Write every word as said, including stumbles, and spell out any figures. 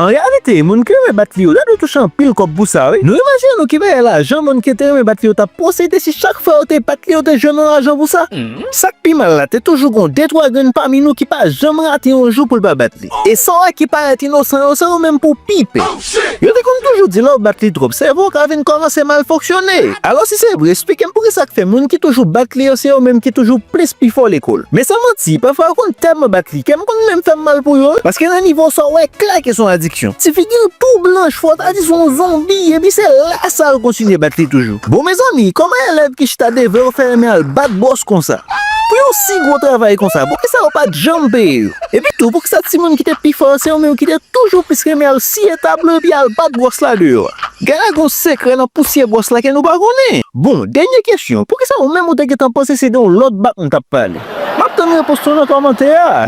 An reyalite, moun ki renmen bat li yo, ta dwe touche anpil kòb pou sa, wi. Nou imajine nou ki bagay lajan moun ki te renmen bat li yo t ap posede si chak fwa yo te bat li yo te jwenn yon lajan pou sa. Sa k pi mal la, te toujou gon de twa grenn pami nou ki pa janm rate yon jou pou l pa bat li. E sa w wè ki parèt inosan yo, se yo menm pou pi pè. Yo te konn toujou di lè w bat li twòp, sèvo w ka vin kòmanse mal fonksyone. Alò si se vre, eksplike m poukisa k fè moun ki toujou bat li yo se yo menm ki toujou plis pi fò lekòl. Men san manti, pafwa yo konn tèlman bat li, kè m konn menm fè m mal pou yo, paske nan nivo sa w wè klè ke se yon adiksyon. Ti figi l tou blanch, fò w ta di se yon zonbi, epi se la sa yo kontinye bat li toujou. Bon mezanmi, kòman elèv ki chita devan yo fè renmen al bat bòs konsa? Pou yon si gwo travay konsa, poukisa yo pa t janm peye yo? Epi tou, poukisa timoun ki te pi fò yo se yo menm ki te toujou plis renmen al siye tablo epi al bat bòs la deyò a? Genlè gon sekrè nan pousyè bòs la ke nou pa konnen. Bon, dènye kesyon, poukisa ou menm ou te gentan panse se de yon lòt bak m t ap pale? M ap tann repons ou nan kòmantè a.